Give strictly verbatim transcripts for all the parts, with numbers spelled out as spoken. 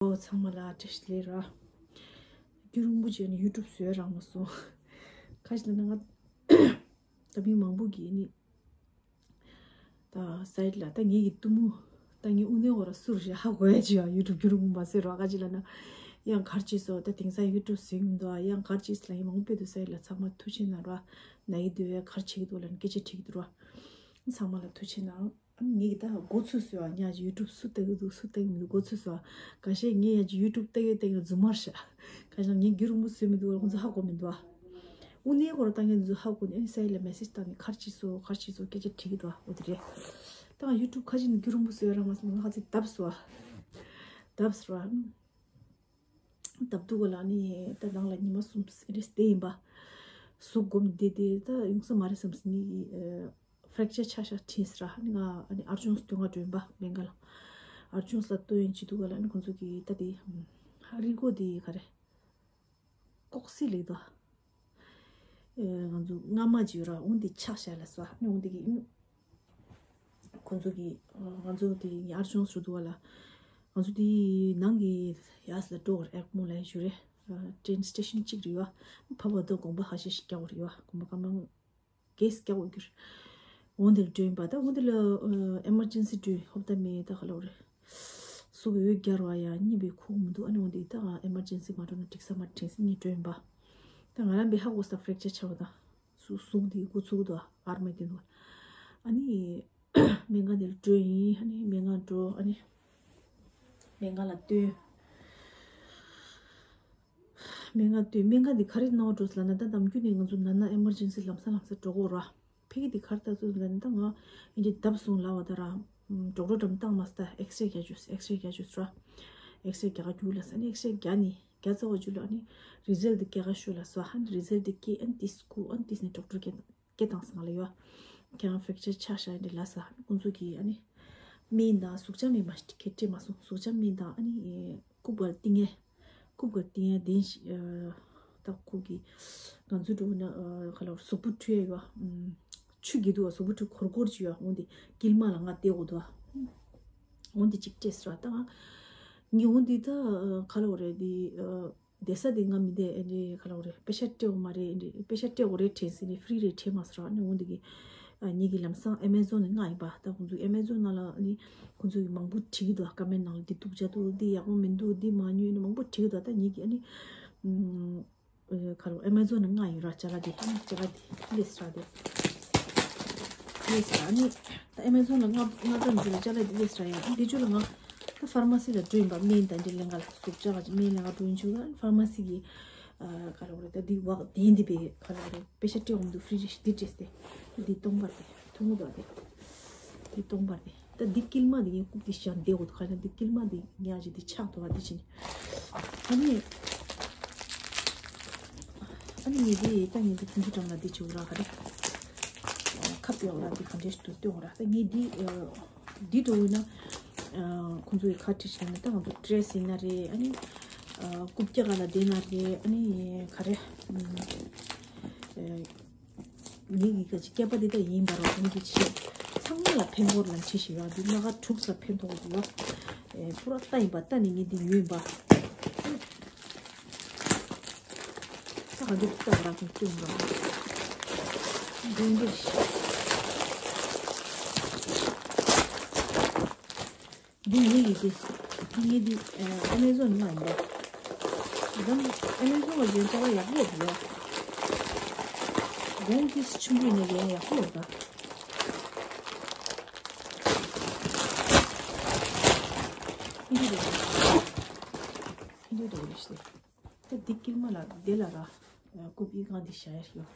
ཨོ་ཚང་མ་ལ་བཀྲ་ཤིས་བདེ་ལེགས་ར། རྒྱུན་རིང་པོ་བྱས་ནས་ཡུ་ཊུབ་བཟོས་རག་མ་སོང་། ཁ་ཅིག་ལ་ན་ང་ད་མི་མང་པོ་གིས་ནི་ད་སའིཌ་ལ་ད་ངེད་ཀྱི་གཏུམ་མོ་ད་ངའི་དབུ་ནས་འོ་ར་སུ་རེད་ཧ་གོ་ཡ་ཅིག་ཡ་ཡུ་ཊུབ་རྒྱུན་རིང་པོ་མ་བཟོས་ར། ཁ་ཅིག་ལ་ན་ཡང་གར་ཅིག་སོ་ད་དེང་སང་ཡུ་ཊུབ་བཟོས་མི་འདུག་ཡང་གར་ཅིག་ལ་ཡང་མང་པོ་འདུག་སའིཌ་ལ་ཚང་མ་ཐུགས་རྗེ་གནང་ར། ན་ཡི་འདུག་བས་གར་བྱེད་ཀྱི་འདུག་ལ་ན་སྐད་ཆ་དྲིས་ཀྱི་འདུག་ར། ཚང་མ་ལ་ཐུགས་རྗེ་གནང་། ངེད་ཀྱི་ད་འགོ་ཚུགས་སོ་ཡ་ཉག་ཅིག་ཡུ་ཊུབ་སུ་ལྟ་གི་འདུག་སུ་ལྟ་གི་མི་འདུག་འགོ་ཚུགས་སོ། ཁ་ཤས་ངས་ཡ་ཅིག་ཡུ་ཊུབ་ལྟ་གི་ལྟ་གི་རྫུན་མ་རེད་ཤག་ཁ་ཤས་ངས་རྒྱུན་རིང་པོ་བཟོས་མི་འདུག་ཁོང་ཚོ་ཧ་གོ་མི་འདུག་ཨ། དབུ་ནས་སྐོར་བཏང་མཁན་ཚོ་ཧ་གོ་ནས་ཨ་ནི་སའིཌ་ལ་མེ་སེཇ་བཏང་ནས་གར་ཅིག་སོ་གར་ཅིག་སོ་སྐད་ཆ་དྲིས་ཀྱི་འདུག་ཨ། འོ་དེ་རེད། ད་ང་ཡུ་ཊུབ་ཁ་ཅིག་ནས་རྒྱུན་རིང་པོ་བཟོས་ར་མ་སོང་ང་ཁ་ཚིག་བརྡབས་སོ་ཨ། བརྡབས་སོ་ཨ། བརྡབ་འདུག་ག་ལ་ནི་ད་ནང་ལ་ཉི་མ་གསུམ་རེ་བསྡད་ཡིན་པ། གཟུགས་སྒོམ་བསྡད་དེ་ད་ཡོང་ས་མ་རེད་བསམ་སོང་ནི། ཨ་ཧྥེ་རེག་ཅར་ཆགས་ཤག་དྲན་སོང་ར། ནི་ང་ཨ་ནི་ཨར་ཇོན་སི་སྟོན་ག་འགྲོ་ཡིན་པ་སྨན་ཁང་ལ། ཨར་ཇོན་སི་ལ་སྟོན་ཡིན་བྱེད་འདུག་ག་ལ་ནི་ཁོང་ཚོ་གི་ད་དེ་རིལ་མགོ་དེ་ག་རེ། ཀོག་སི་ལེགས་དོ། ཨེ་ང་ཚོ་རྔ་མ་ཅིག་ཡོད་ར་འོན་ཏེ་ཆགས་ཤག་ལ་སོ་ནི་འོན་ཏེ་གི་ཁོང་ཚོ་གི་ང་ཚོ་དེ་ཨར་ཇོན་སི་རུ་འདུག་བ་ལ། ང་ཚོ་དེ་ནང་གི་ཡས་ལ་འགྲོ་བར་ཨེག་མོ་ལ་ཞུ་རེད། ཊེན་སི་ཊེ་ཤན་གཅིག་རེད་བ། ཕ་བ་དང་དགོན་པ་ཁ་ཤས་ཤིག་རྒྱག་བར་ཡོད་བ། དགོན་པ་ཀ་མང་གེས་རྒྱག་འོས་གྱུར། འོན་ཏེ་ལ་འགྲོ་ཡིན་པ་ད་འོན་ཏེ་ལ་ཨེ་མར་ཇེན་སི་འགྲོ་ཡིན་ཧོབ་ད་མེད་ད་ག་ལ་བ་རེད། སུ་གི་འོས་རྒྱར་བ་ཡ་གཉིད་པའི་ཁུག་མི་འདུག་ཨ་ནི་འོན་ཏེ་ད་ཨེ་མར་ཇེན་སི་མ་འགྲོ་ན་འགྲིག་ས་མ་དྲན་སི་གཉིད་འགྲོ་ཡིན་པ། ད་ང་རང་པའི་ཧ་གོ་ས་ཧྥེ་རེག་ཅར་ཆགས་པ་དང་། སུ་གཟུགས་འདི་འགོ་ཚུགས་འདུག་ཨར་མ་དེ་འདུག་ཨ་ནི་སྨན་ཁང་དེ་ལ་འགྲོ་ཡིན། ཨ་ནི་སྨན་ཁང་འགྲོ་ཨ་ནི་སྨན་ཁང་ལ་སྟོན། སྨན་ཁང་སྟོན་སྨན་ཁང་འདི་ག་རེ་གནང་བ་འགྲོ་ཟེར་ལབ་ན་ད་ནམ་རྒྱུན་ནས་ང་ཚོ་ན་ན་ཨེ་མར་ཇེན་སི་ལམ་སང་ལམ་སང་འགྲོ་གོ་ར། ཕ་གི་འདི་ག་རེ་ལྟ་ཚུལ་ལབ་ན་ད་ང་ཨིན་ཇི་བརྡབ་སོང་ལབ་པ་ད་ར། ཌོག་ཊར་འགྲམ་བཏང་མ་སྟ་ཨེགས་རེ་རྒྱག་རྒྱུ་ཨེགས་རེ་རྒྱག་རྒྱུ་ར། ཨེགས་རེ་རྒྱག་རྒྱུ་ལ་ས་ནི་ཨེགས་རེ་རྒྱག་ནི་རྒྱག་ཚར་བ་རྒྱུ་ལ་ནི་རི་ཛལ་འདི་སྐྱེལ་ག་ཤོག་ལ་སོ་ཧ་ནི་རི་ཛལ་འདི་སྐྱེལ་ཨན་ཏིས་ཁུ་ཨན་ཏིས་ནི་ཌོག་ཊར་སྐད་སྐད་བཏང་སང་ལ་ཡོད། ཁྱེད་རང་ཧྥེ་རེག་ཅར་ཆགས་ཤག་འདི་ལ་ས་ཁོང་ཚོ་གིས་ཨ་ནི་སྨན་དང་གཟུགས་ཅན་སྨན་མ་ཁེ་ཏྲེ་མ་སོང་གཟུགས་ཅན་སྨན་དང་ཨ་ནི་རྐུབ་གར་ཏིང་ངེ་རྐུབ་གར་ཏིང་ངེ་དེན་ཞིག་ད་ཁོ་གི་ང་ཚོ་འགྲོ་ན་ག་ལ་གཟུགས་པོ་འཁྲུ་ཡ་ཡོད་ཆུ་གི་འདུག་གཟུགས་པོ་འཁྲུ་འཁོར་འཁོར་ཅིག་ཡོད། འོན་ཏེ་དཀྱིལ་མ་ལ་ང་བལྟས་འོ་འདུག་འོན་ཏེ་གཅིག་སྤྲད་སོ་ད་ངས་འོན་ཏེ་ད་ག་ལ་བ་རེད་འདི། བསྡད་ས་དེ་ང་མི་བསྡད་ཨེ་འདྲའི་ག་ལ་བ་རེད་པེ་ཤ་སྤྲད་འོ་མ་རེད་ཨེ་འདྲའི་པེ་ཤ་སྤྲད་འོ་རེད་དྲན་སྲིད་ནི་ཧྥི་རི་རེད་དྲན་མ་སོང་ར་ནི་འོན་འདི་གི་ཉིད་ཀྱི་ལམ་སང་ཨེ་མེ་ཛོན་ནས་མངགས་ཡིན་པ་ད་ཁོང་ཚོ་ཨེ་མེ་ཛོན་ནང་ལ་ནི་ཁོང་ཚོ་གི་མང་པོ་བྲིས་ཀྱི་འདུག་ཀ་མེན་ནང་ལ་འདི་སྡུག་ཅག་འདུག་འདི་ཡག་པོ་མི་འདུག་འདི་མ་ཉོས་ནི་མང་པོ་བྲིས་ཀྱི་འདུག་ད་ཉིད་ཀྱི་ཨ་ནི་ག་ལ་ཨེ་མེ་ཛོན་ནས་མངགས་ཡོད་ར་ཅ་ལག་འདི་ཨ་ནི་ཅ་ལག་འདི་ལེས་ར་འདི་ལེས་ར་ཨ་ནི། ད་ཨེ་མེ་ཛོན་ལ་མངགས་མངགས་ཙམ་འདི་ལ་ཅ་ལག་འདི་ལེས་ར་ཡ་འདི་ཅུ་ལ་ང་ད་ཕར་མ་སི་ལ་འགྲོ་ཡིན་པ་སྨན་དང་འདི་ལེན་ག་ལ་གཟུགས་ཅག་ག་ཅིག་སྨན་ལེན་ག་འགྲོ་ཡིན་ཆུ་ལ་ཕར་མ་སི་གི་ག་ལ་བ་རེད་ད་འདི་བག་དན་འདི་པའི་ག་ལ་བ་རེད་པེ་ཤ་སྤྲད་འོང་འདུག་ཧྥི་རི་ཇི་འདི་སྤྲད་སྟེ་འདི་སྟོང་པར་དེ་ཐུང་ངུ་དག་དེ་འདི་སྟོང་པར་དེ་ད་འདི་དཀྱིལ་མ་འདི་ངས་རྐུབ་འདི་ཞག་འདེ་འོ་ཁ་ན་འདི་དཀྱིལ་མ་འདི་ཉག་ཅིག་འདི་ཆག་འདུག་བ་འདི་ཕྱིན་ཨ་ནི་ཨ་ནི་ངས་འདི་ད་ངས་འདི་ཁུང་ཁུ་གྲང་ལ་འདི་ཆུ་ར་ག་རེ་ཁབ་ཡོག་ལ་འདི་ག་འདྲས་ཤིག་ཏུ་སྟོན་ར་ད་ངས་འདི། འདི་འགྲོ་ཡིན་ན། ཁོང་ཚོ་ཡི་ཁ་བྲིས་བྱས་ན་ད་ང་ཚོ་ཌི་རེ་སི་ཡིན་ན་རེད་ཨ་ནི། རྐུབ་བཀྱག་ག་ལ་བསྡད་ན་རེད་ཨ་ནི་ག་རེ། ངེད་ཀྱི་ག་ཅི་སྐྱེས་པ་འདི་ད་ཡིན་པ་རོགས་ཁོང་གི་ཆེད་ཚང་མ་ལ་ཕན་གོ་ལ་བྲིས་ཤིག་ཡོད་འདི་སྣ་ཁ་དྲུག་ས་ཕན་ཐོགས་འདུག་ཡོད། ཕུ་ར་ལྟ་ཡིན་པ་ལྟ་ནི་ངེད་འདི་ཉོས་ཡིན་པ། ད་ག་འདི་ལྟ་བ་ར་ཁོང་སྟོན་ར། འདི་འདི་ཤ། འདི་ངེད་ཀྱི་འདི། ངེད་འདི་ཨ་མེ་ཛོན་ནང་ཡིན་པ། འདི་ཨ་མེ་ཛོན་ལ་ཡོན་ཆབ་ཡག་པོ་ཡོད་ཡ། གོང་གི་ཆུང་གི་ནས་ཡོན་ཡག་པོ་ཡོད་ད། འདི་རེད། འདི་རེད་ཤི། ད་འདི་དཀྱིལ་མ་ལ་འདི་ལ་ར། རྐུབ་ཨི་ཁང་འདི་བཞག་ཡ་ཡོད།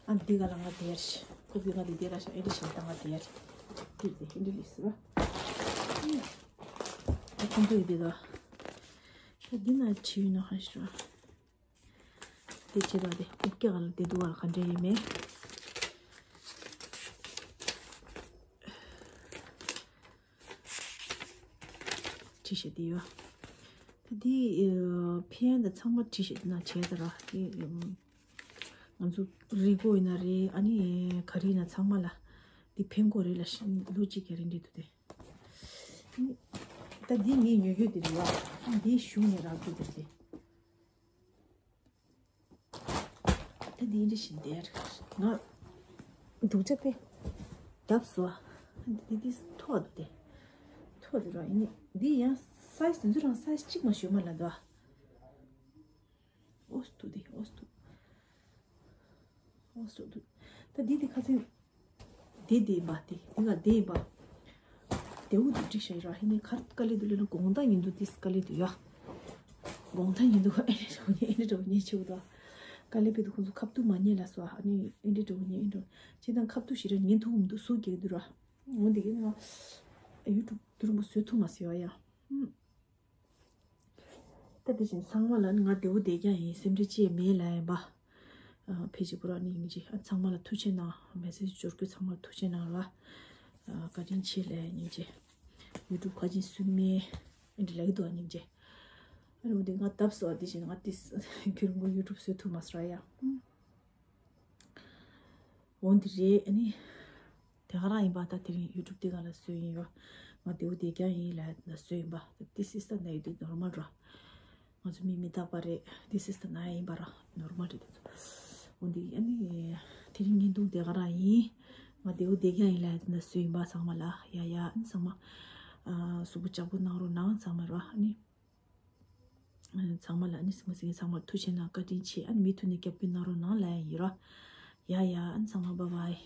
ཨ་འདི་ག་ལ་ང་འདི་ཡ་རེད། རྐུབ་ཨི་ཁང་འདི་འདི་ལ་བཞག་ཨེ་འདི་བཞག་ད་ང་འདི་ཡ་རེད། འདི་འདི་ཧིན་འདི་ལི་སི་ར། ཨ་ཁོང་ཚོ་ཡི་འདི་ད། ད་འདི་ན་བྲིས་ཡོད་ན་ཧ་ཤི་ར། འདི་བྱེད་ད་འདི་རྐུབ་ཀྱ་ག་ལ་འདི་འདུག་བ་ག་འདྲ་ཡིན་མེད། བྲིས་བཞག་དེ་ཡོད། ད་དེ་ཕན་ཡོན་དང་ཚང་མ་བྲིས་བཞག་དེ་ན་བྱས་ད་ར་དེ་ང་ཚོ་རིག་གོ་ཡིན་ན་རེད་ཨ་ནི་ག་རེ་ཡིན་ན་ཚང་མ་ལ་དེ་ཕན་གོ་རེད་ལ་ཤི་ལོ་གཅིག་ག་རེ་འདྲི་འདུག་དེ། ད་འདི་ངས་ཉོ་རྒྱུ་དེ་རེད་བ། འདི་གཞུང་ནས་རག་རྒྱུ་དེ་རེད། ད་འདི་འདྲ་ཞིག་འདེར། ང་སྡུག་ཅག་པས་བརྡབས་སོ། འདི་འདི་ཐོག་འདུག་སྟེ། ཐོག་འདི་ར་ཡིན། འདི་ཡང་སའི་ཛི་འཛུ་རང་སའི་ཛི་གཅིག་མ་ཞུ་མ་ལ་འདུག་ཨོ་སྟུ་དེ་ཨོ་སྟུ། ཨོ་སྟུ་དུ། ད་འདི་དེ་ཁ་སང་། དེ་དེ་ཡིན་པ་དེ་དེ་ག་དེ་ཡིན་པ། དེའུ་དེ་འགྲིག་ཤ་ཡི་ར་ཧི་ནས་ཁར་དཀའ་ལས་དུ་ལས་ན་དགོང་དག་ཉིན་དུ་དེ་དཀའ་ལས་དུ་ཡ། དགོང་དག་ཉིན་དུ་ཨེ་འདྲ་འགྲོ་ཉེ་ཨེ་འདྲ་འགྲོ་ཉེ་ཆེ་བུ་དོ། དཀའ་ལས་པའི་དུ་ཁོང་ཚོ་ཁབ་ཏུ་མ་ཉེ་ལ་སོ་ཨ་ནི་ཨེ་འདྲ་འགྲོ་ཉེ་ཨེ་འགྲོ། ཅི་དང་ཁབ་ཏུ་ཞི་ར་ཉིན་ཐུག་མི་འདུག་སུ་གེ་དུ་ར། འོ་འདི་གི་ང་ཡུ་ཊུབ་དུ་རུ་མོ་བཟོས་ཐུབ་མ་སོ་ཡ་ཡ། ད་དེ་བཞིན་ཚང་མ་ལ་ང་བདེ་བོ་བསྡད་རྐྱང་ཡིན། སེམས་ཁྲལ་ཅི་ཡང་མེད་ལབ་ཡིན་པ། ཨ་ཕལ་ཆེར་པོ་ར་ནི་སྙིང་རྗེ། ཨ་ཚང་མ་ལ་ཐུགས་རྗེ་གནང་། མེ་སེ་ཇི་འབྱོར་སྐུད་ཚང་མ་ལ་ཐུགས་རྗེ་གནང་ར། ཨ་བཀའ་དྲིན་ཆེ་ལབ་སྙིང་རྗེ། ཡུ་ཊུབ་ཁ་ཅིག་སུན་མེ་ཨེ་འདྲ་ལབ་ཀྱི་འདུག་སྙིང་རྗེ། ཨ་རེ་འོ་དེ་ང་བཏབ་སོ་དེ་བཞིན་ང་ཏིས་ཁྱོད་རང་གི་ཡུ་ཊུབ་བཟོས་ཐུབ་མ་སོང་ར་ཡ། འོ་འདི་རེད། ཨ་ནི་དེ་ག་རང་ཡིན་པ། ད་དེ་རིང་ཡུ་ཊུབ་དེ་ག་ལ་བཟོས་ཡིན་ཡོ། ང་བདེ་བོ་བསྡད་རྐྱང་ཡིན་ལབ་ན་བཟོས་ཡིན་པ། ཏིས་སི་སི་ད་ན་ཡི་དུས་ནོར་མལ་ར། ང་ཚོ་མི་མི་རྟག་པ་རེད། ཏིས་སི་སི་ད་ན་ཡི་ཡིན་པ་ར་ནོར་མལ་རེད་དེ་ཚོ། འོ་འདི་ཨ་ནི་དེ་རིང་ཉིན་ཐུང་དེ་ག་རང་ཡིན། ང་བདེ་བོ་བསྡད་རྐྱང་ཡིན་ལབ་ན་བཟོས་ཡིན་པ། ཚང་མ་ལ་ཡ་ཡ། ཨ་ནི་ཚང་མ་ཨ་གཟུགས་པོ་ལྕགས་པོ་གནང་རོགས་གནང་ཚང་མ་ར། ཨ་ནི། ཚང་མ་ལ་ཨ་ནི་སི་མ་སི་ངེ་ཚང་མར་ཐུགས་རྗེ་གནང་། བཀའ་དྲིན་ཆེ། ཨ་ནི་མུ་མཐུད་ནས་རྒྱབ་སྐྱོར་གནང་རོགས་གནང་ལབ་ཡ་ཡིན་ར། ཡ་ཡ། ཨ་ནི་ཚང་མ་བྷའི་བྷའི།